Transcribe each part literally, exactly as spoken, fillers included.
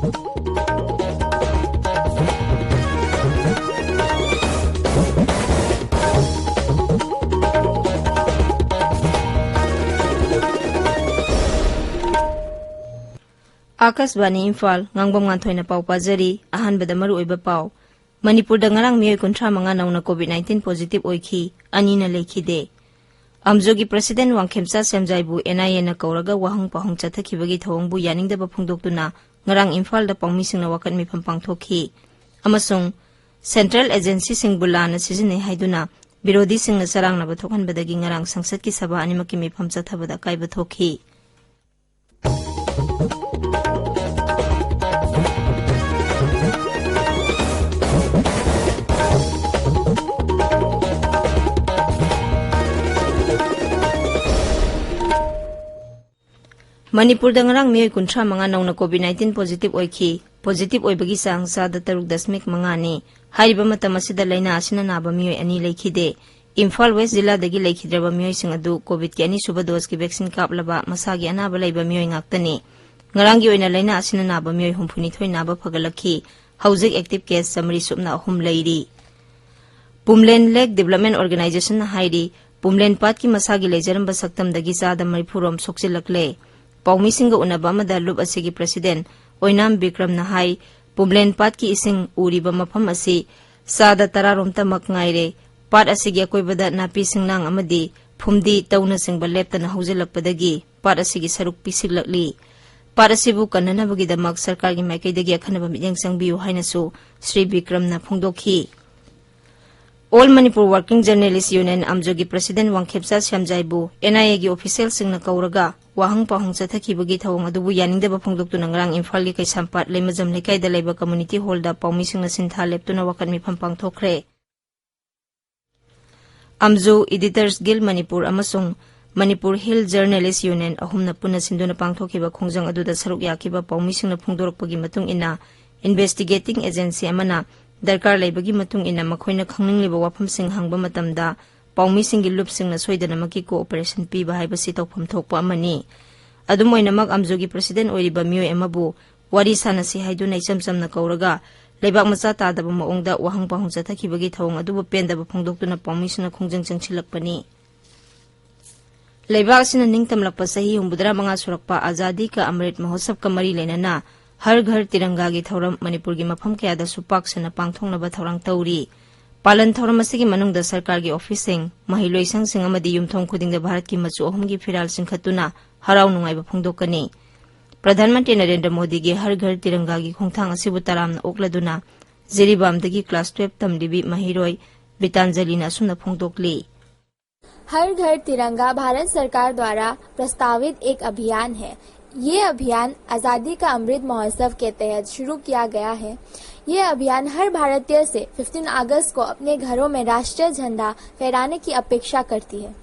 ꯑꯥꯀꯥꯁꯕꯥꯅꯤ ꯏꯝꯐꯥꯜ, ꯉꯥꯡꯕꯝ ꯉꯥꯟꯊꯣꯏꯅ ꯄꯥꯎ ꯄꯥꯖꯔꯤ꯫ ꯑꯍꯥꯟꯕꯗ ꯃꯔꯨꯑꯣꯏꯕ ꯄꯥꯎ꯫ ꯃꯅꯤꯄꯨꯔꯗ ꯉꯔꯥꯡ ꯃꯤꯑꯣꯏ ꯀꯨꯟꯊ꯭ꯔꯥ ꯃꯉꯥ ꯅꯧꯅ COVID nineteen positive ꯑꯣꯏꯈꯤ, ꯑꯅꯤꯅ ꯂꯩꯈꯤꯗꯦ꯫ ꯑꯝꯖꯨꯒꯤ president ꯋꯥꯡꯈꯦꯝꯆꯥ ꯁꯦꯝꯖꯥꯏꯕꯨ NIAꯅ ꯀꯧꯔꯒ ꯋꯥꯍꯪ ꯄꯥꯎꯍꯪ ꯆꯠꯊꯈꯤꯕꯒꯤ ꯊꯧꯑꯣꯡꯕꯨ ꯌꯥꯅꯤꯡꯗꯕ ꯐꯣꯡꯗꯣꯛꯇꯨꯅ ꯉꯔꯥꯡ ꯏꯝꯐꯥꯜꯗ ꯄꯥꯎꯃꯤꯁꯤꯡꯅ ꯋꯥꯀꯠ ꯃꯤꯐꯝ ꯄꯥꯡꯊꯣꯛꯈꯤ꯫ ꯑꯃꯁꯨꯡ central agencyꯁꯤꯡꯕꯨ ꯂꯥꯟꯅ ꯁꯤꯖꯤꯟꯅꯩ ꯍꯥꯏꯗꯨꯅ ꯕꯤꯔꯣꯙꯤꯁꯤꯡꯅ ꯆꯔꯥꯡꯅꯕ ꯊꯣꯛꯍꯟꯕꯗꯒꯤ ꯉꯔꯥꯡ ꯁꯪꯁꯠꯀꯤ ꯁꯚꯥ ꯑꯅꯤꯃꯛꯀꯤ ꯃꯤꯐꯝ ꯆꯠꯊꯕꯗ ꯑꯀꯥꯏꯕ ꯊꯣꯛꯈꯤ꯫ ꯃꯅꯤꯄꯨꯔꯗ ꯉꯔꯥꯡ ꯃꯤꯑꯣꯏ ꯀꯨꯟꯊ꯭ꯔꯥ ꯃꯉꯥ ꯅꯧꯅ COVID nineteen positive ꯑꯣꯏꯈꯤ꯫ Positive ꯑꯣꯏꯕꯒꯤ ꯆꯥꯡ ꯆꯥꯗ ꯇꯔꯨꯛ ꯗꯁꯃꯤꯛ ꯃꯉꯥꯅꯤ꯫ ꯍꯥꯏꯔꯤꯕ ꯃꯇꯝ ꯑꯁꯤꯗ ꯂꯥꯏꯅꯥ ꯑꯁꯤꯅ ꯅꯥꯕ ꯃꯤꯑꯣꯏ ꯑꯅꯤ ꯂꯩꯈꯤꯗꯦ꯫ ꯏꯝꯐꯥꯜ ꯋꯦꯁ ꯖꯤꯂꯥꯗꯒꯤ ꯂꯩꯈꯤꯗ꯭ꯔꯕ ꯃꯤꯑꯣꯏꯁꯤꯡ ꯑꯗꯨ COVIDꯀꯤ ꯑꯅꯤꯁꯨꯕ doseꯀꯤ vaccine ꯀꯥꯞꯂꯕ ꯃꯁꯥꯒꯤ ꯑꯅꯥꯕ ꯂꯩꯕ ꯃꯤꯑꯣꯏ ꯉꯥꯛꯇꯅꯤ꯫ ꯉꯔꯥꯡꯒꯤ ꯑꯣꯏꯅ ꯂꯥꯏꯅꯥ ꯑꯁꯤꯅ ꯅꯥꯕ ꯃꯤꯑꯣꯏ ꯍꯨꯝꯐꯨꯅꯤꯊꯣꯏ ꯅꯥꯕ ꯐꯒꯠꯂꯛꯈꯤ꯫ ꯍꯧꯖꯤꯛ active case ꯆꯥꯃꯔꯤ ꯁꯨꯞꯅ ꯑꯍꯨꯝ ꯂꯩꯔꯤ꯫ ꯄꯨꯝꯂꯦꯟ Lake Development Organizationꯅ ꯍꯥꯏꯔꯤ, ꯄꯨꯝꯂꯦꯟ ꯄꯥꯠꯀꯤ ꯃꯁꯥꯒꯤ ꯂꯩꯖꯔꯝꯕ ꯁꯛꯇꯝꯗꯒꯤ ꯆꯥꯗ ꯃꯔꯤꯐꯨ ꯔꯣꯝ ꯁꯣꯛꯆꯤꯜꯂꯛꯂꯦ꯫ ꯄꯥꯎꯃꯤꯁꯤꯡꯒ ꯎꯅꯕ ꯑꯃꯗ ꯂꯨꯞ ꯑꯁꯤꯒꯤ president ꯑꯣꯏꯅꯥꯝ ꯕꯤꯀ꯭ꯔꯝꯅ ꯍꯥꯏ, ꯄꯨꯝꯂꯦꯟ ꯄꯥꯠꯀꯤ ꯏꯁꯤꯡ ꯎꯔꯤꯕ ꯃꯐꯝ ꯑꯁꯤ ꯆꯥꯗ ꯇꯔꯥ ꯔꯣꯝꯇꯃꯛ ꯉꯥꯏꯔꯦ꯫ ꯄꯥꯠ ꯑꯁꯤꯒꯤ ꯑꯀꯣꯏꯕꯗ ꯅꯥꯄꯤ ꯁꯤꯡꯅꯥꯡ ꯑꯃꯗꯤ ꯐꯨꯝꯗꯤ ꯇꯧꯅꯆꯤꯡꯕ ꯂꯦꯞꯇꯅ ꯍꯧꯖꯤꯜꯂꯛꯄꯗꯒꯤ ꯄꯥꯠ ꯑꯁꯤꯒꯤ ꯁꯔꯨꯛ ꯄꯤꯛꯁꯤꯜꯂꯛꯂꯤ꯫ ꯄꯥꯠ ꯑꯁꯤꯕꯨ ꯀꯟꯅꯅꯕꯒꯤꯗꯃꯛ ꯁꯔꯀꯥꯔꯒꯤ ꯃꯥꯏꯀꯩꯗꯒꯤ ꯑꯈꯟꯅꯕ ꯃꯤꯠꯌꯦꯡ ꯆꯪꯕꯤꯌꯨ ꯍꯥꯏꯅꯁꯨ ꯁ꯭ꯔꯤ ꯕꯤꯀ꯭ꯔꯝꯅ ꯐꯣꯡꯗꯣꯛꯈꯤ꯫ All Manipur Working Journalist Union, ꯑꯝꯖꯨꯒꯤ president Wangkhemcha ꯁ꯭ꯌꯥꯝꯖꯥꯏꯕꯨ NIAꯒꯤ officialꯁꯤꯡꯅ ꯀꯧꯔꯒ ꯋꯥꯍꯪ ꯄꯥꯎꯍꯪ ꯆꯠꯊꯈꯤꯕꯒꯤ ꯊꯧꯑꯣꯡ ꯑꯗꯨꯕꯨ ꯌꯥꯅꯤꯡꯗꯕ ꯐꯣꯡꯗꯣꯛꯇꯨꯅ ꯉꯔꯥꯡ ꯏꯝꯐꯥꯜꯒꯤ ꯀꯩꯁꯥꯝꯄꯥꯠ ꯂꯩꯃꯖꯝ ꯂꯩꯀꯥꯏꯗ ꯂꯩꯕ community hallꯗ ꯄꯥꯎꯃꯤꯁꯤꯡꯅ ꯁꯤꯟꯊꯥ ꯂꯦꯞꯇꯨꯅ ꯋꯥꯀꯠ ꯃꯤꯐꯝ ꯄꯥꯡꯊꯣꯛꯈ꯭ꯔꯦ꯫ ꯑꯝꯖꯨ, Editors Guild ꯃꯅꯤꯄꯨꯔ ꯑꯃꯁꯨꯡ Manipur Hill Journalist Union ꯑꯍꯨꯝꯅ ꯄꯨꯟꯅ ꯁꯤꯟꯗꯨꯅ ꯄꯥꯡꯊꯣꯛꯈꯤꯕ ꯈꯣꯡꯖꯪ ꯑꯗꯨꯗ ꯁꯔꯨꯛ ꯌꯥꯈꯤꯕ ꯄꯥꯎꯃꯤꯁꯤꯡꯅ ꯐꯣꯡꯗꯣꯔꯛꯄꯒꯤ ꯃꯇꯨꯡ ꯏꯟꯅ, investigating agency ꯑꯃꯅ ꯗꯔꯀꯥꯔ ꯂꯩꯕꯒꯤ ꯃꯇꯨꯡ ꯏꯟꯅ ꯃꯈꯣꯏꯅ ꯈꯪꯅꯤꯡꯂꯤꯕ ꯋꯥꯐꯝꯁꯤꯡ ꯍꯪꯕ ꯃꯇꯝꯗ ꯄꯥꯎꯃꯤꯁꯤꯡꯒꯤ ꯂꯨꯞꯁꯤꯡꯅ ꯁꯣꯏꯗꯅꯃꯛꯀꯤ cooperation ꯄꯤꯕ ꯍꯥꯏꯕꯁꯤ ꯇꯧꯐꯝ ꯊꯣꯛꯄ ꯑꯃꯅꯤ꯫ ꯑꯗꯨꯝ ꯑꯣꯏꯅꯃꯛ, ꯑꯝꯖꯨꯒꯤ president ꯑꯣꯏꯔꯤꯕ ꯃꯤꯑꯣꯏ ꯑꯃꯕꯨ ꯋꯥꯔꯤ ꯁꯥꯟꯅꯁꯤ ꯍꯥꯏꯗꯨꯅ ꯏꯆꯝ ꯆꯝꯅ ꯀꯧꯔꯒ ꯂꯩꯕꯥꯛ ꯃꯆꯥ ꯇꯥꯗꯕ ꯃꯑꯣꯡꯗ ꯋꯥꯍꯪ ꯄꯥꯎꯍꯪ ꯆꯠꯊꯈꯤꯕꯒꯤ ꯊꯧꯑꯣꯡ ꯑꯗꯨꯕꯨ ꯄꯦꯟꯗꯕ ꯐꯣꯡꯗꯣꯛꯇꯨꯅ ꯄꯥꯎꯃꯤꯁꯤꯡꯅ ꯈꯣꯡꯖꯪ ꯆꯪꯁꯤꯜꯂꯛꯄꯅꯤ꯫ ꯂꯩꯕꯥꯛ ꯑꯁꯤꯅ ꯅꯤꯡꯇꯝꯂꯛꯄ ꯆꯍꯤ ꯍꯨꯝꯐꯨꯇꯔꯥ ꯃꯉꯥ ꯁꯨꯔꯛꯄ ꯑꯖꯥꯗꯤ ꯀ ꯑꯃ꯭ꯔꯤꯠ ꯃꯍꯣꯠꯁꯕꯀ ꯃꯔꯤ ꯂꯩꯅꯅ ꯍꯔ ꯘꯔ ꯇꯤꯔꯪꯒꯥꯒꯤ ꯊꯧꯔꯝ ꯃꯅꯤꯄꯨꯔꯒꯤ ꯃꯐꯝ ꯀꯌꯥꯗꯁꯨ ꯄꯥꯛ ꯁꯟꯅ ꯄꯥꯡꯊꯣꯛꯅꯕ ꯊꯧꯔꯥꯡ ꯇꯧꯔꯤ꯫ ꯄꯥꯂꯟ ꯊꯧꯔꯝ ꯑꯁꯤꯒꯤ ꯃꯅꯨꯡꯗ ꯁꯔꯀꯥꯔꯒꯤ ꯑꯣꯐꯤꯁꯁꯤꯡ, ꯃꯍꯩꯂꯣꯏꯁꯪꯁꯤꯡ ꯑꯃꯗꯤ ꯌꯨꯝꯊꯣꯡ ꯈꯨꯗꯤꯡꯗ ꯚꯥꯔꯠꯀꯤ ꯃꯆꯨ ꯑꯍꯨꯝꯒꯤ ꯐꯤꯔꯥꯜ ꯆꯤꯡꯈꯠꯇꯨꯅ ꯍꯔꯥꯎ ꯅꯨꯡꯉꯥꯏꯕ ꯐꯣꯡꯗꯣꯛꯀꯅꯤ꯫ ꯄ꯭ꯔꯙꯥꯟ ꯃꯟꯇ꯭ꯔꯤ ꯅꯔꯦꯟꯗ꯭ꯔ ꯃꯣꯗꯤꯒꯤ ꯍꯔ ꯘꯔ ꯇꯤꯔꯪꯒꯥꯒꯤ ꯈꯣꯡꯊꯥꯡ ꯑꯁꯤꯕꯨ ꯇꯔꯥꯝꯅ ꯑꯣꯛꯂꯗꯨꯅ ꯖꯤꯔꯤꯕꯥꯝꯗꯒꯤ ꯀ꯭ꯂꯥꯁ ꯇꯨꯌꯦꯜꯐ ꯇꯝꯂꯤꯕꯤ ꯃꯍꯩꯔꯣꯏ ꯕꯤꯇꯥꯟꯖꯂꯤꯅ ꯑꯁꯨꯝꯅ ꯐꯣꯡꯗꯣꯛꯂꯤ꯫ हर घर तिरंगा भारत सरकार द्वारा प्रस्तावित एक अभियान है। ये अभियान आज़ादी का अमृत महोत्सव के तहत शुरू किया गया है। ये अभियान हर भारतीय से फिफ्टीन अगस्त को अपने घरों में राष्ट्रीय झंडा फहराने की अपेक्षा करती है।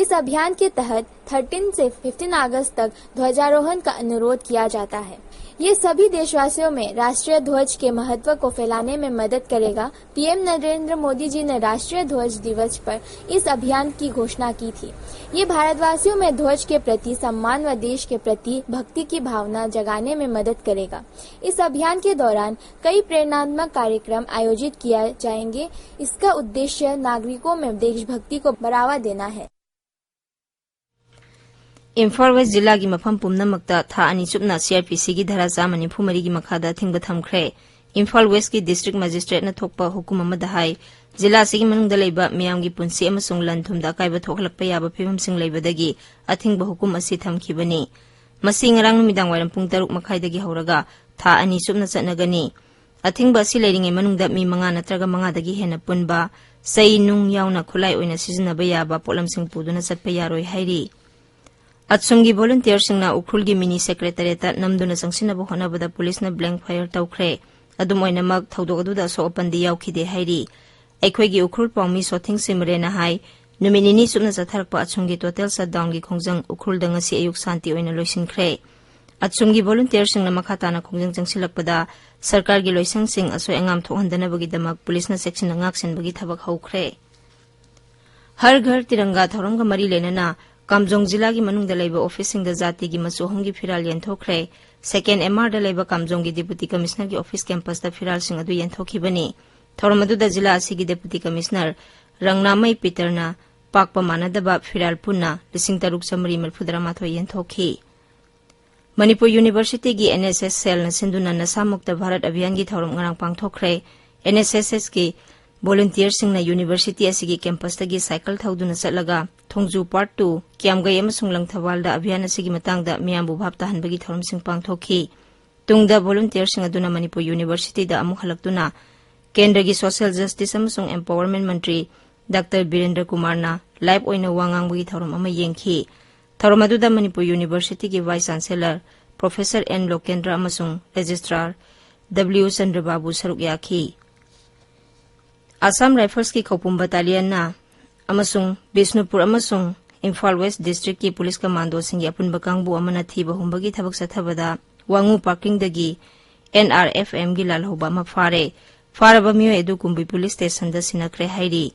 इस अभियान के तहत थर्टीन से फिफ्टीन अगस्त तक ध्वजारोहण का अनुरोध किया जाता है। ये सभी देशवासियों में राष्ट्रीय ध्वज के महत्व को फैलाने में मदद करेगा। पीएम नरेंद्र मोदी जी ने राष्ट्रीय ध्वज दिवस पर इस अभियान की घोषणा की थी। ये भारतवासियों में ध्वज के प्रति सम्मान व देश के प्रति भक्ति की भावना जगाने में मदद करेगा। इस अभियान के दौरान कई प्रेरणात्मक कार्यक्रम आयोजित किया जाएंगे। इसका उद्देश्य नागरिकों में देशभक्ति को बढ़ावा देना है। ꯏꯝꯐꯥꯜ ꯋꯦꯁ ꯖꯤꯂꯥꯒꯤ ꯃꯐꯝ ꯄꯨꯝꯅꯃꯛꯇ ꯊꯥ ꯑꯅꯤ ꯆꯨꯞꯅ ꯁꯤꯑꯥꯔꯄꯤꯁꯤꯒꯤ ꯙꯥꯔꯥ ꯆꯥꯝꯃ ꯅꯤꯐꯨ ꯃꯔꯤꯒꯤ ꯃꯈꯥꯗ ꯑꯊꯤꯡꯕ ꯊꯝꯈ꯭ꯔꯦ꯫ ꯏꯝꯐꯥꯜ ꯋꯦꯁꯀꯤ ꯗꯤꯁꯇ꯭ꯔꯤꯛ ꯃꯦꯖꯤꯁꯇ꯭ꯔꯦꯠꯅ ꯊꯣꯛꯄ ꯍꯨꯀꯨꯝ ꯑꯃꯗ ꯍꯥꯏ, ꯖꯤꯂꯥ ꯑꯁꯤꯒꯤ ꯃꯅꯨꯡꯗ ꯂꯩꯕ ꯃꯤꯌꯥꯝꯒꯤ ꯄꯨꯟꯁꯤ ꯑꯃꯁꯨꯡ ꯂꯟ ꯊꯨꯝꯗ ꯑꯀꯥꯏꯕ ꯊꯣꯛꯍꯜꯂꯛꯄ ꯌꯥꯕ ꯐꯤꯕꯝꯁꯤꯡ ꯂꯩꯕꯗꯒꯤ ꯑꯊꯤꯡꯕ ꯍꯨꯀꯨꯝ ꯑꯁꯤ ꯊꯝꯈꯤꯕꯅꯤ꯫ ꯃꯁꯤ ꯉꯔꯥꯡ ꯅꯨꯃꯤꯗꯥꯡ ꯋꯥꯏꯔꯝ ꯄꯨꯡ ꯇꯔꯨꯛ ꯃꯈꯥꯏꯗꯒꯤ ꯍꯧꯔꯒ ꯊꯥ ꯑꯅꯤ ꯆꯨꯞꯅ ꯆꯠꯅꯒꯅꯤ꯫ ꯑꯊꯤꯡꯕ ꯑꯁꯤ ꯂꯩꯔꯤꯉꯩ ꯃꯅꯨꯡꯗ ꯃꯤ ꯃꯉꯥ ꯅꯠꯇ꯭ꯔꯒ ꯃꯉꯥꯗꯒꯤ ꯍꯦꯟꯅ ꯄꯨꯟꯕ, ꯆꯩ ꯅꯨꯡ ꯌꯥꯎꯅ ꯈꯨꯠꯂꯥꯏ ꯑꯣꯏꯅ ꯁꯤꯖꯤꯟꯅꯕ ꯌꯥꯕ ꯄꯣꯠꯂꯝꯁꯤꯡ ꯄꯨꯗꯨꯅ ꯆꯠꯄ ꯌꯥꯔꯣꯏ ꯍꯥꯏꯔꯤ꯫ ꯑꯁꯨꯝꯒꯤ ꯚꯣꯂꯨꯟꯇꯤꯌꯔꯁꯤꯡꯅ ꯎꯈ꯭ꯔꯨꯜꯒꯤ ꯃꯤꯅꯤ ꯁꯦꯀ꯭ꯔꯦꯇꯔꯤꯌꯦꯠꯇ ꯅꯝꯗꯨꯅ ꯆꯪꯁꯤꯟꯅꯕ ꯍꯣꯠꯅꯕꯗ ꯄꯨꯂꯤꯁꯅ ꯕ꯭ꯂꯦꯡ ꯐꯥꯌꯔ ꯇꯧꯈ꯭ꯔꯦ꯫ ꯑꯗꯨꯝ ꯑꯣꯏꯅꯃꯛ, ꯊꯧꯗꯣꯛ ꯑꯗꯨꯗ ꯑꯁꯣꯛ ꯑꯄꯟꯗꯤ ꯌꯥꯎꯈꯤꯗꯦ ꯍꯥꯏꯔꯤ꯫ ꯑꯩꯈꯣꯏꯒꯤ ꯎꯈ꯭ꯔꯨꯜ ꯄꯥꯎꯃꯤ ꯁꯣꯊꯤꯡ ꯁꯤꯃꯔꯦꯅ ꯍꯥꯏ, ꯅꯨꯃꯤꯠ ꯅꯤꯅꯤ ꯆꯨꯞꯅ ꯆꯠꯊꯔꯛꯄ ꯑꯁꯨꯝꯒꯤ ꯇꯣꯇꯦꯜ ꯁꯠꯗꯥꯎꯟꯒꯤ ꯈꯣꯡꯖꯪ ꯎꯈ꯭ꯔꯨꯜꯗ ꯉꯁꯤ ꯑꯌꯨꯛ ꯁꯥꯟꯇꯤ ꯑꯣꯏꯅ ꯂꯣꯏꯁꯤꯟꯈ꯭ꯔꯦ꯫ ꯑꯁꯨꯝꯒꯤ ꯚꯣꯂꯨꯟꯇꯤꯌꯔꯁꯤꯡꯅ ꯃꯈꯥ ꯇꯥꯅ ꯈꯣꯡꯖꯪ ꯆꯪꯁꯤꯜꯂꯛꯄꯗ ꯁꯔꯀꯥꯔꯒꯤ ꯂꯣꯏꯁꯪꯁꯤꯡ ꯑꯁꯣꯏ ꯑꯉꯥꯝ ꯊꯣꯛꯍꯟꯗꯅꯕꯒꯤꯗꯃꯛ ꯄꯨꯂꯤꯁꯅ ꯆꯦꯛꯁꯤꯟꯅ ꯉꯥꯛꯁꯦꯟꯕꯒꯤ ꯊꯕꯛ ꯍꯧꯈ꯭ꯔꯦ꯫ ꯍꯔ ꯘꯔ ꯇꯤꯔꯪꯒꯥ ꯊꯧꯔꯝꯒ ꯃꯔꯤ ꯂꯩꯅꯅ ꯀꯥꯝꯖꯣꯡ ꯖꯤꯂꯥꯒꯤ ꯃꯅꯨꯡꯗ ꯂꯩꯕ ꯑꯣꯐꯤꯁꯁꯤꯡꯗ ꯖꯥꯇꯤꯒꯤ ꯃꯆꯨ ꯑꯍꯨꯝꯒꯤ ꯐꯤꯔꯥꯜ ꯌꯦꯟꯊꯣꯛꯈ꯭ꯔꯦ꯫ ꯁꯦꯀꯦꯟ ꯑꯦꯝ ꯑꯥꯔꯗ ꯂꯩꯕ ꯀꯥꯝꯖꯣꯡꯒꯤ ꯗꯤꯄꯨꯇꯤ ꯀꯃꯤꯁꯅꯔꯒꯤ ꯑꯣꯐꯤꯁ ꯀꯦꯝꯄꯁꯇ ꯐꯤꯔꯥꯜꯁꯤꯡ ꯑꯗꯨ ꯌꯦꯟꯊꯣꯛꯈꯤꯕꯅꯤ꯫ ꯊꯧꯔꯝ ꯑꯗꯨꯗ ꯖꯤꯂꯥ ꯑꯁꯤꯒꯤ ꯗꯤꯄꯨꯇꯤ ꯀꯃꯤꯁꯅꯔ ꯔꯪꯅꯥꯃꯩ ꯄꯤꯇꯔꯅ ꯄꯥꯛꯄ ꯃꯥꯟꯅꯗꯕ ꯐꯤꯔꯥꯜ ꯄꯨꯟꯅ ꯂꯤꯁꯤꯡ ꯇꯔꯨꯛ ꯆꯥꯃꯔꯤ ꯃꯔꯤꯐꯨꯇꯔꯥꯃꯥꯊꯣꯏ ꯌꯦꯟꯊꯣꯛꯈꯤ꯫ ꯃꯅꯤꯄꯨꯔ ꯌꯨꯅꯤꯚꯔꯁꯤꯇꯤꯒꯤ ꯑꯦꯟ ꯑꯦꯁ ꯑꯦꯁ ꯁꯦꯜꯅ ꯁꯤꯟꯗꯨꯅ ꯅꯁꯥꯃꯨꯛꯇ ꯚꯥꯔꯠ ꯑꯚꯤꯌꯥꯟꯒꯤ ꯊꯧꯔꯝ ꯉꯔꯥꯡ ꯄꯥꯡꯊꯣꯛꯈ꯭ꯔꯦ꯫ ꯑꯦꯟ ꯑꯦꯁ ꯑꯦꯁ ꯑꯦꯁꯀꯤ ꯚꯣꯂꯨꯟꯇꯤꯌꯔꯁꯤꯡꯅ ꯌꯨꯅꯤꯚꯔꯁꯤꯇꯤ ꯑꯁꯤꯒꯤ ꯀꯦꯝꯄꯁꯇꯒꯤ ꯁꯥꯏꯀꯜ ꯊꯧꯗꯨꯅ ꯆꯠꯂꯒ ꯊꯣꯡꯖꯨ ꯄꯥꯔꯠ ꯇꯨ, ꯀꯤꯌꯥꯝꯒꯩ ꯑꯃꯁꯨꯡ ꯂꯪꯊꯕꯥꯜꯗ ꯑꯚꯤꯌꯥꯟ ꯑꯁꯤꯒꯤ ꯃꯇꯥꯡꯗ ꯃꯤꯌꯥꯝꯕꯨ ꯚꯥꯞ ꯇꯥꯍꯟꯕꯒꯤ ꯊꯧꯔꯝꯁꯤꯡ ꯄꯥꯡꯊꯣꯛꯈꯤ꯫ ꯇꯨꯡꯗ ꯚꯣꯂꯨꯟꯇꯤꯌꯔꯁꯤꯡ ꯑꯗꯨꯅ ꯃꯅꯤꯄꯨꯔ ꯌꯨꯅꯤꯚꯔꯁꯤꯇꯤꯗ ꯑꯃꯨꯛ ꯍꯜꯂꯛꯇꯨꯅ ꯀꯦꯟꯗ꯭ꯔꯒꯤ ꯁꯣꯁꯤꯌꯦꯜ ꯖꯁꯇꯤꯁ ꯑꯃꯁꯨꯡ ꯑꯦꯝꯄꯥꯋꯔꯃꯦꯟ ꯃꯟꯇ꯭ꯔꯤ ꯗꯥꯛꯇꯔ ꯕꯤꯔꯦꯟꯗ꯭ꯔ ꯀꯨꯃꯥꯔꯅ ꯂꯥꯏꯚ ꯑꯣꯏꯅ ꯋꯥ ꯉꯥꯡꯕꯒꯤ ꯊꯧꯔꯝ ꯑꯃ ꯌꯦꯡꯈꯤ꯫ ꯊꯧꯔꯝ ꯑꯗꯨꯗ ꯃꯅꯤꯄꯨꯔ ꯌꯨꯅꯤꯚꯔꯁꯤꯇꯤꯒꯤ vice chancellor professor N Lokendra ꯑꯃꯁꯨꯡ ꯔꯦꯖꯤꯁꯇ꯭ꯔꯥꯔ ꯗꯕ꯭ꯂꯤꯎ ꯆꯟꯗ꯭ꯔꯕꯥꯕꯨ ꯁꯔꯨꯛ ꯌꯥꯈꯤ꯫ ꯑꯁꯥꯝ ꯔꯥꯏꯐꯜꯁꯀꯤ ꯈꯧꯄꯨꯝ ꯕꯇꯥꯂꯤꯌꯟꯅ ꯑꯃꯁꯨꯡ ꯕꯤꯁꯅꯨꯄꯨꯔ ꯑꯃꯁꯨꯡ ꯏꯝꯐꯥꯜ ꯋꯦꯁ ꯗꯤꯁꯇ꯭ꯔꯤꯛꯀꯤ ꯄꯨꯂꯤꯁ ꯀꯃꯥꯟꯗꯣꯁꯤꯡꯒꯤ ꯑꯄꯨꯟꯕ ꯀꯥꯡꯕꯨ ꯑꯃꯅ ꯊꯤꯕ ꯍꯨꯝꯕꯒꯤ ꯊꯕꯛ ꯆꯠꯊꯕꯗ ꯋꯥꯉꯨ ꯄꯥꯔꯀꯤꯡꯗꯒꯤ ꯑꯦꯟ ꯑꯥꯔ ꯑꯦꯐ ꯑꯦꯝꯒꯤ ꯂꯥꯜꯍꯧꯕ ꯑꯃ ꯐꯥꯔꯦ꯫ ꯐꯥꯔꯕ ꯃꯤꯑꯣꯏ ꯑꯗꯨ ꯀꯨꯝꯕꯤ ꯄꯨꯂꯤꯁ ꯁ꯭ꯇꯦꯁꯟꯗ ꯁꯤꯟꯅꯈ꯭ꯔꯦ ꯍꯥꯏꯔꯤ꯫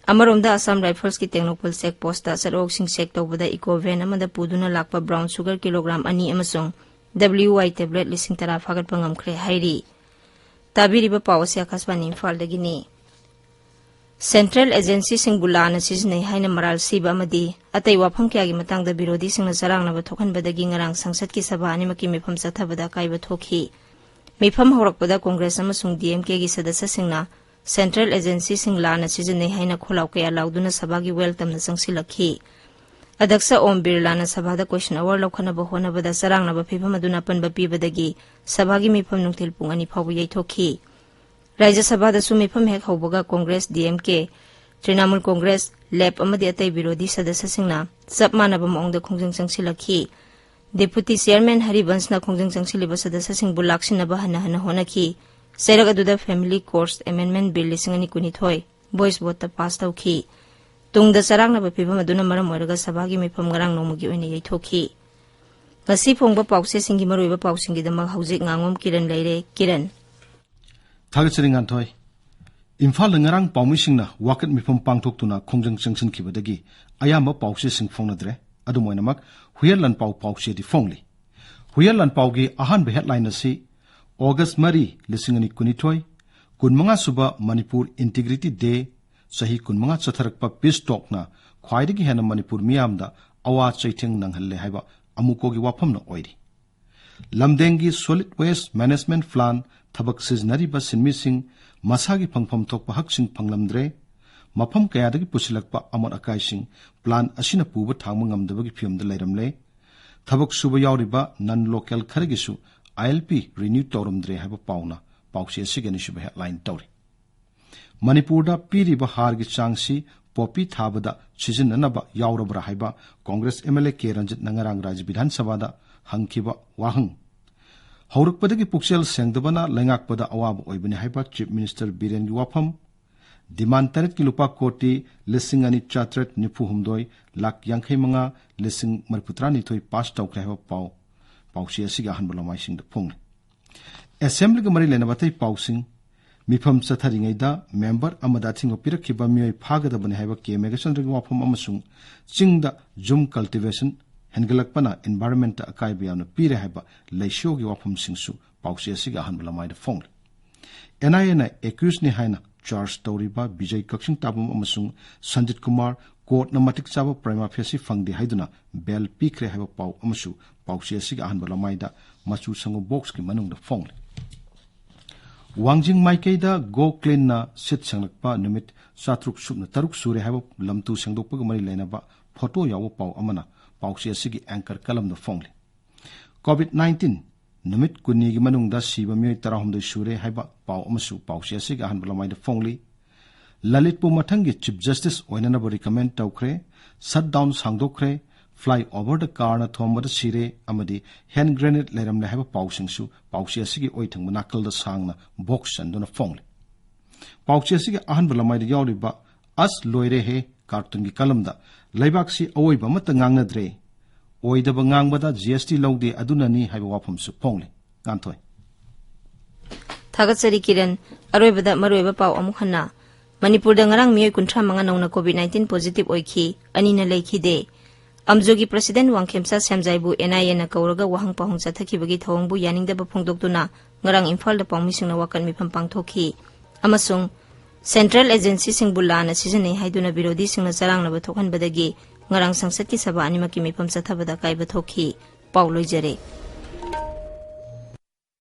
ꯑꯃꯔꯣꯝꯗ ꯑꯁꯥꯝ ꯔꯥꯏꯐꯜꯁꯀꯤ ꯇꯦꯡꯅꯧꯄꯜ ꯆꯦꯛ ꯄꯣꯁꯇ ꯆꯠꯑꯣꯛꯁꯤꯡ ꯆꯦꯛ ꯇꯧꯕꯗ ꯏꯀꯣ ꯚꯦꯟ ꯑꯃꯗ ꯄꯨꯗꯨꯅ ꯂꯥꯛꯄ ꯕ꯭ꯔꯥꯎꯟ ꯁꯨꯒꯔ ꯀꯤꯂꯣꯒ꯭ꯔꯥꯝ ꯑꯅꯤ ꯑꯃꯁꯨꯡ ꯗꯕ꯭ꯂꯤꯎ ꯋꯥꯏ ꯇꯦꯕ꯭ꯂꯦꯠ ꯂꯤꯁꯤꯡ ꯇꯔꯥ ꯐꯥꯒꯠꯄ ꯉꯝꯈ꯭ꯔꯦ ꯍꯥꯏꯔꯤ꯫ ꯇꯥꯕꯤꯔꯤꯕ ꯄꯥꯎ ꯑꯁꯤ ꯑꯥꯀꯥꯁꯕꯥꯅꯤ ꯏꯝꯐꯥꯜꯗꯒꯤꯅꯤ꯫ ꯁꯦꯟꯇ꯭ꯔꯦꯜ ꯑꯦꯖꯦꯟꯁꯤꯁꯤꯡꯕꯨ ꯂꯥꯟꯅ ꯁꯤꯖꯤꯟꯅꯩ ꯍꯥꯏꯅ ꯃꯔꯥꯜ ꯁꯤꯕ ꯑꯃꯗꯤ ꯑꯇꯩ ꯋꯥꯐꯝ ꯀꯌꯥꯒꯤ ꯃꯇꯥꯡꯗ ꯕꯤꯔꯣꯙꯤꯁꯤꯡꯅ ꯆꯔꯥꯡꯅꯕ ꯊꯣꯛꯍꯟꯕꯗꯒꯤ ꯉꯔꯥꯡ ꯁꯪꯁꯠꯀꯤ ꯁꯚꯥ ꯑꯅꯤꯃꯛꯀꯤ ꯃꯤꯐꯝ ꯆꯠꯊꯕꯗ ꯑꯀꯥꯏꯕ ꯊꯣꯛꯈꯤ꯫ ꯃꯤꯐꯝ ꯍꯧꯔꯛꯄꯗ ꯀꯣꯡꯒ꯭ꯔꯦꯁ ꯑꯃꯁꯨꯡ ꯗꯤ ꯑꯦꯝ ꯀꯦꯒꯤ ꯁꯗꯁ꯭ꯌꯁꯤꯡꯅ ꯁꯦꯟꯇ꯭ꯔꯦꯜ ꯑꯦꯖꯦꯟꯁꯤꯁꯤꯡ ꯂꯥꯟꯅ ꯁꯤꯖꯤꯟꯅꯩ ꯍꯥꯏꯅ ꯈꯣꯜꯂꯥꯎ ꯀꯌꯥ ꯂꯥꯎꯗꯨꯅ ꯁꯚꯥꯒꯤ ꯋꯦꯜꯀꯝꯅ ꯆꯪꯁꯤꯜꯂꯛꯈꯤ꯫ ꯑꯗꯛꯁ ꯑꯣꯝ ꯕꯤꯔꯂꯥꯅ ꯁꯚꯥꯗ ꯀꯣꯏꯁꯟ ꯑꯋꯥꯔ ꯂꯧꯈꯠꯅꯕ ꯍꯣꯠꯅꯕꯗ ꯆꯔꯥꯡꯅꯕ ꯐꯤꯚꯝ ꯑꯗꯨꯅ ꯑꯄꯟꯕ ꯄꯤꯕꯗꯒꯤ ꯁꯚꯥꯒꯤ ꯃꯤꯐꯝ ꯅꯨꯡꯊꯤꯜ ꯄꯨꯡ ꯑꯅꯤ ꯐꯥꯎꯕ ꯌꯩꯊꯣꯛꯈꯤ꯫ ꯔꯥꯖ꯭ꯌ ꯁꯚꯥꯗꯁꯨ ꯃꯤꯐꯝ ꯍꯦꯛ ꯍꯧꯕꯒ ꯀꯣꯡꯒ꯭ꯔꯦꯁ, ꯗꯤ ꯑꯦꯝ ꯀꯦ, ꯇ꯭ꯔꯤꯅꯥꯃꯨꯜ ꯀꯣꯡꯒ꯭ꯔꯦꯁ, ꯂꯦꯞ ꯑꯃꯗꯤ ꯑꯇꯩ ꯕꯤꯔꯣꯙꯤ ꯁꯗꯁ꯭ꯌꯁꯤꯡꯅ ꯆꯞ ꯃꯥꯟꯅꯕ ꯃꯑꯣꯡꯗ ꯈꯣꯡꯖꯪ ꯆꯪꯁꯤꯜꯂꯛꯈꯤ꯫ ꯗꯦꯄꯨꯇꯤ ꯆꯤꯌꯔꯃꯦꯟ ꯍꯔꯤꯕꯟꯁꯅ ꯈꯣꯡꯖꯪ ꯆꯪꯁꯤꯜꯂꯤꯕ ꯁꯗꯁ꯭ꯌꯁꯤꯡꯕꯨ ꯂꯥꯛꯁꯤꯟꯅꯕ ꯍꯟꯅ ꯍꯟꯅ ꯍꯣꯠꯅꯈꯤ꯫ ꯆꯩꯔꯛ ꯑꯗꯨꯗ ꯐꯦꯃꯤꯂꯤ ꯀꯣꯔꯠꯁ ꯑꯦꯃꯦꯟꯗꯃꯦꯟ ꯕꯤꯜ ꯂꯤꯁꯤꯡ ꯑꯅꯤ ꯀꯨꯟꯅꯤꯊꯣꯏ ꯚꯣꯏꯁ ꯚꯣꯠꯇ ꯄꯥꯁ ꯇꯧꯈꯤ꯫ ꯇꯨꯡꯗ ꯆꯔꯥꯡꯅꯕ ꯐꯤꯚꯝ ꯑꯗꯨꯅ ꯃꯔꯝ ꯑꯣꯏꯔꯒ ꯁꯚꯥꯒꯤ ꯃꯤꯐꯝ ꯉꯔꯥꯡ ꯅꯣꯡꯃꯒꯤ ꯑꯣꯏꯅ ꯌꯩꯊꯣꯛꯈꯤ꯫ ꯉꯁꯤ ꯐꯣꯡꯕ ꯄꯥꯎꯆꯦꯁꯤꯡꯒꯤ ꯃꯔꯨꯑꯣꯏꯕ ꯄꯥꯎꯁꯤꯡꯒꯤꯗꯃꯛ ꯍꯧꯖꯤꯛ ꯉꯥꯉꯣꯝ ꯀꯤꯔꯟ ꯂꯩꯔꯦ꯫ ꯀꯤꯔꯟ꯫ ꯊꯥꯒꯠꯆꯔꯤ, ꯉꯥꯟꯊꯣꯏ꯫ ꯏꯝꯐꯥꯜꯗ ꯉꯔꯥꯡ ꯄꯥꯎꯃꯤꯁꯤꯡꯅ ꯋꯥꯀꯠ ꯃꯤꯐꯝ ꯄꯥꯡꯊꯣꯛꯇꯨꯅ ꯈꯣꯡꯖꯪ ꯆꯪꯁꯤꯟꯈꯤꯕꯗꯒꯤ ꯑꯌꯥꯝꯕ ꯄꯥꯎꯆꯦꯁꯤꯡ ꯐꯣꯡꯅꯗ꯭ꯔꯦ꯫ ꯑꯗꯨꯝ ꯑꯣꯏꯅꯃꯛ, ꯍꯨꯏꯌꯦꯟ ꯂꯥꯟꯄꯥꯎ ꯄꯥꯎꯆꯦꯗꯤ ꯐꯣꯡꯂꯤ꯫ ꯍꯨꯏꯌꯦꯟ ꯂꯥꯟꯄꯥꯎꯒꯤ ꯑꯍꯥꯟꯕ headline ꯑꯁꯤ ꯑꯣꯒꯁ ꯃꯔꯤ, ꯂꯤꯁꯤꯡ ꯑꯅꯤ ꯀꯨꯟꯅꯤꯊꯣꯏ, ꯀꯨꯟꯃꯉꯥ ꯁꯨꯕ ꯃꯅꯤꯄꯨꯔ Integrity Day, ꯆꯍꯤ ꯀꯨꯟꯃꯉꯥ ꯆꯠꯊꯔꯛꯄ peace talkꯅ ꯈ꯭ꯋꯥꯏꯗꯒꯤ ꯍꯦꯟꯅ ꯃꯅꯤꯄꯨꯔ ꯃꯤꯌꯥꯝꯗ ꯑꯋꯥ ꯆꯩꯊꯦꯡ ꯅꯪꯍꯜꯂꯦ ꯍꯥꯏꯕ ꯑꯃꯨꯛꯀꯣꯒꯤ ꯋꯥꯐꯝꯅ ꯑꯣꯏꯔꯤ꯫ ꯂꯝꯗꯦꯡꯒꯤ solid waste management plant ꯊꯕꯛ ꯁꯤꯖꯤꯟꯅꯔꯤꯕ ꯁꯤꯟꯃꯤꯁꯤꯡ ꯃꯁꯥꯒꯤ ꯐꯪꯐꯝ ꯊꯣꯛꯄ ꯍꯛꯁꯤꯡ ꯐꯪꯂꯝꯗ꯭ꯔꯦ꯫ ꯃꯐꯝ ꯀꯌꯥꯗꯒꯤ ꯄꯨꯁꯤꯜꯂꯛꯄ ꯑꯃꯣꯠ ꯑꯀꯥꯏꯁꯤꯡ plant ꯑꯁꯤꯅ ꯄꯨꯕ ꯊꯥꯡꯕ ꯉꯝꯗꯕꯒꯤ ꯐꯤꯕꯝꯗ ꯂꯩꯔꯝꯂꯦ꯫ ꯊꯕꯛ ꯁꯨꯕ ꯌꯥꯎꯔꯤꯕ non local ꯈꯔꯒꯤꯁꯨ ILP renew ꯇꯧꯔꯝꯗ꯭ꯔꯦ ꯍꯥꯏꯕ ꯄꯥꯎꯅ ꯄꯥꯎꯆꯦ ꯑꯁꯤꯒꯤ ꯑꯅꯤꯁꯨꯕ headline ꯇꯧꯔꯤ꯫ ꯃꯅꯤꯄꯨꯔꯗ ꯄꯤꯔꯤꯕ ꯍꯥꯔꯒꯤ ꯆꯥꯡꯁꯤ ꯄꯣꯄꯤ ꯊꯥꯕꯗ ꯁꯤꯖꯤꯟꯅꯅꯕ ꯌꯥꯎꯔꯕ꯭ꯔꯥ ꯍꯥꯏꯕ ꯀꯣꯡꯒ꯭ꯔꯦꯁ MLA ꯀꯦ ꯔꯟꯖꯤꯠꯅ ꯉꯔꯥꯡ ꯔꯥꯖ꯭ꯌ ꯕꯤꯙꯥꯟ ꯁꯚꯥꯗ ꯍꯪꯈꯤꯕ ꯋꯥꯍꯪ꯫ ꯍꯧꯔꯛꯄꯗꯒꯤ ꯄꯨꯛꯆꯦꯜ ꯁꯦꯡꯗꯕꯅ ꯂꯩꯉꯥꯛꯄꯗ ꯑꯋꯥꯕ ꯑꯣꯏꯕꯅꯤ ꯍꯥꯏꯕ Chief Minister ꯕꯤꯔꯦꯟꯒꯤ ꯋꯥꯐꯝ꯫ Demand ꯇꯔꯦꯠꯀꯤ ꯂꯨꯄꯥ ꯀꯣꯇꯤ ꯂꯤꯁꯤꯡ ꯑꯅꯤ ꯆꯥꯇ꯭ꯔꯦꯠ ꯅꯤꯐꯨ ꯍꯨꯝꯗꯣꯏ ꯂꯥꯈ ꯌꯥꯡꯈꯩ ꯃꯉꯥ ꯂꯤꯁꯤꯡ ꯃꯔꯤꯐꯨ ꯇꯔꯥꯅꯤꯊꯣꯏ pass ꯇꯧꯈ꯭ꯔꯦ ꯍꯥꯏꯕ ꯄꯥꯎ ꯄꯥꯎꯆꯦ ꯑꯁꯤꯒꯤ ꯑꯍꯥꯟꯕ ꯂꯃꯥꯏꯁꯤꯡꯗ ꯐꯣꯡꯂꯤ꯫ Assemblyꯒ ꯃꯔꯤ ꯂꯩꯅꯕ ꯑꯇꯩ ꯄꯥꯎꯁꯤꯡ꯫ ꯃꯤꯐꯝ ꯆꯠꯊꯔꯤꯉꯩꯗ member ꯑꯃꯗ ꯑꯊꯤꯡꯕ ꯄꯤꯔꯛꯈꯤꯕ ꯃꯤꯑꯣꯏ ꯐꯥꯒꯗꯕꯅꯤ ꯍꯥꯏꯕ ꯀꯦ ꯃꯦꯘꯆꯟꯗ꯭ꯔꯒꯤ ꯋꯥꯐꯝ ꯑꯃꯁꯨꯡ ꯆꯤꯡꯗ ꯖꯨꯝ cultivation ꯍꯦꯟꯒꯠꯂꯛꯄꯅ environmentꯇ ꯑꯀꯥꯏꯕ ꯌꯥꯝꯅ ꯄꯤꯔꯦ ꯍꯥꯏꯕ ꯂꯩꯁꯤꯌꯣꯒꯤ ꯋꯥꯐꯝꯁꯤꯡꯁꯨ ꯄꯥꯎꯆꯦ ꯑꯁꯤꯒꯤ ꯑꯍꯥꯟꯕ ꯂꯃꯥꯏꯗ ꯐꯣꯡꯂꯤ꯫ NIAꯅ accusedꯅꯤ ꯍꯥꯏꯅ charge ꯇꯧꯔꯤꯕ ꯕꯤꯖꯩ ꯀꯛꯆꯤꯡ ꯇꯥꯕꯝ ꯑꯃꯁꯨꯡ ꯁꯟꯖꯤꯠ ꯀꯨꯃꯥꯔ courtꯅ ꯃꯇꯤꯛ ꯆꯥꯕ prima facie ꯐꯪꯗꯦ ꯍꯥꯏꯗꯨꯅ bail ꯄꯤꯈ꯭ꯔꯦ ꯍꯥꯏꯕ ꯄꯥꯎ ꯑꯃꯁꯨ ꯄꯥꯎꯆꯦ ꯑꯁꯤꯒꯤ ꯑꯍꯥꯟꯕ ꯂꯃꯥꯏꯗ ꯃꯆꯨ ꯁꯪꯕ boxꯀꯤ ꯃꯅꯨꯡꯗ ꯐꯣꯡꯂꯤ꯫ ꯋꯥꯡꯖꯤꯡ ꯃꯥꯏꯀꯩꯗ Go Cleanꯅ ꯁꯤꯠ ꯁꯦꯡꯂꯛꯄ ꯅꯨꯃꯤꯠ ꯆꯥꯇ꯭ꯔꯨꯛ ꯁꯨꯞꯅ ꯇꯔꯨꯛ ꯁꯨꯔꯦ ꯍꯥꯏꯕ ꯂꯝꯇꯨ ꯁꯦꯡꯗꯣꯛꯄꯒ ꯃꯔꯤ ꯂꯩꯅꯕ photo ꯌꯥꯎꯕ ꯄꯥꯎ ꯑꯃꯅ ꯄꯥꯎꯆꯦ ꯑꯁꯤꯒꯤ anchor columnꯗ ꯐꯣꯡꯂꯤ꯫ COVID nineteen ꯅꯨꯃꯤꯠ ꯀꯨꯟꯅꯤꯒꯤ ꯃꯅꯨꯡꯗ ꯁꯤꯕ ꯃꯤꯑꯣꯏ ꯇꯔꯥꯍꯨꯝꯗꯣꯏ ꯁꯨꯔꯦ ꯍꯥꯏꯕ ꯄꯥꯎ ꯑꯃꯁꯨ ꯄꯥꯎꯆꯦ ꯑꯁꯤꯒꯤ ꯑꯍꯥꯟꯕ ꯂꯃꯥꯏꯗ ꯐꯣꯡꯂꯤ꯫ ꯂꯂꯤꯠꯄꯨ ꯃꯊꯪꯒꯤ Chief Justice ꯑꯣꯏꯅꯅꯕ recommend ꯇꯧꯈ꯭ꯔꯦ꯫ Shutdown ꯁꯥꯡꯗꯣꯛꯈ꯭ꯔꯦ꯫ Fly overꯗ carꯅ ꯊꯣꯝꯕꯗ ꯁꯤꯔꯦ ꯑꯃꯗꯤ hand grenade ꯂꯩꯔꯝꯂꯦ ꯍꯥꯏꯕ ꯄꯥꯎꯁꯤꯡꯁꯨ ꯄꯥꯎꯆꯦ ꯑꯁꯤꯒꯤ ꯑꯣꯏꯊꯪꯕ ꯅꯥꯀꯜꯗ ꯁꯥꯡꯅ box ꯆꯟꯗꯨꯅ ꯐꯣꯡꯂꯤ꯫ ꯄꯥꯎꯆꯦ ꯑꯁꯤꯒꯤ ꯑꯍꯥꯟꯕ ꯂꯃꯥꯏꯗ ꯌꯥꯎꯔꯤꯕ "ꯑꯁ ꯂꯣꯏꯔꯦꯍꯦ" cartoonꯒꯤ columnꯗ "ꯂꯩꯕꯥꯛꯁꯤ ꯑꯋꯣꯏꯕ ꯑꯃꯠꯇ ꯉꯥꯡꯅꯗ꯭ꯔꯦ, ꯑꯣꯏꯗꯕ ꯉꯥꯡꯕꯗ GST ꯂꯧꯗꯦ, ꯑꯗꯨꯅꯅꯤ" ꯍꯥꯏꯕ ꯋꯥꯐꯝꯁꯨ ꯐꯣꯡꯂꯤ꯫ ꯉꯥꯟꯊꯣꯏ꯫ ꯊꯥꯒꯠꯆꯔꯤ ꯀꯤꯔꯟ꯫ ꯑꯔꯣꯏꯕꯗ ꯃꯔꯨꯑꯣꯏꯕ ꯄꯥꯎ ꯑꯃꯨꯛ ꯍꯟꯅ꯫ ꯃꯅꯤꯄꯨꯔꯗ ꯉꯔꯥꯡ ꯃꯤꯑꯣꯏ ꯀꯨꯟꯊ꯭ꯔꯥ ꯃꯉꯥ ꯅꯧꯅ COVID nineteen positive ꯑꯣꯏꯈꯤ, ꯑꯅꯤꯅ ꯂꯩꯈꯤꯗꯦ꯫ ꯑꯝꯖꯣꯒꯤ President ꯋꯥꯡꯈꯦꯝꯆꯥ ꯁꯦꯝꯖꯥꯏꯕꯨ NIAꯅ ꯀꯧꯔꯒ ꯋꯥꯍꯪ ꯄꯥꯎꯍꯪ ꯆꯠꯊꯈꯤꯕꯒꯤ ꯊꯧꯑꯣꯡꯕꯨ ꯌꯥꯅꯤꯡꯗꯕ ꯐꯣꯡꯗꯣꯛꯇꯨꯅ ꯉꯔꯥꯡ ꯏꯝꯐꯥꯜꯗ ꯄꯥꯎꯃꯤꯁꯤꯡꯅ ꯋꯥꯀꯠ ꯃꯤꯐꯝ ꯄꯥꯡꯊꯣꯛꯈꯤ꯫ ꯑꯃꯁꯨꯡ Central Agencyꯁꯤꯡꯕꯨ ꯂꯥꯟꯅ ꯁꯤꯖꯤꯟꯅꯩ ꯍꯥꯏꯗꯨꯅ ꯕꯤꯔꯣꯙꯤꯁꯤꯡꯅ ꯆꯔꯥꯡꯅꯕ ꯊꯣꯛꯍꯟꯕꯗꯒꯤ ꯉꯔꯥꯡ ꯁꯪꯁꯠꯀꯤ ꯁꯚꯥ ꯑꯅꯤꯃꯛꯀꯤ ꯃꯤꯐꯝ ꯆꯠꯊꯕꯗ ꯑꯀꯥꯏꯕ ꯊꯣꯛꯈꯤ꯫ ꯄꯥꯎ ꯂꯣꯏꯖꯔꯦ꯫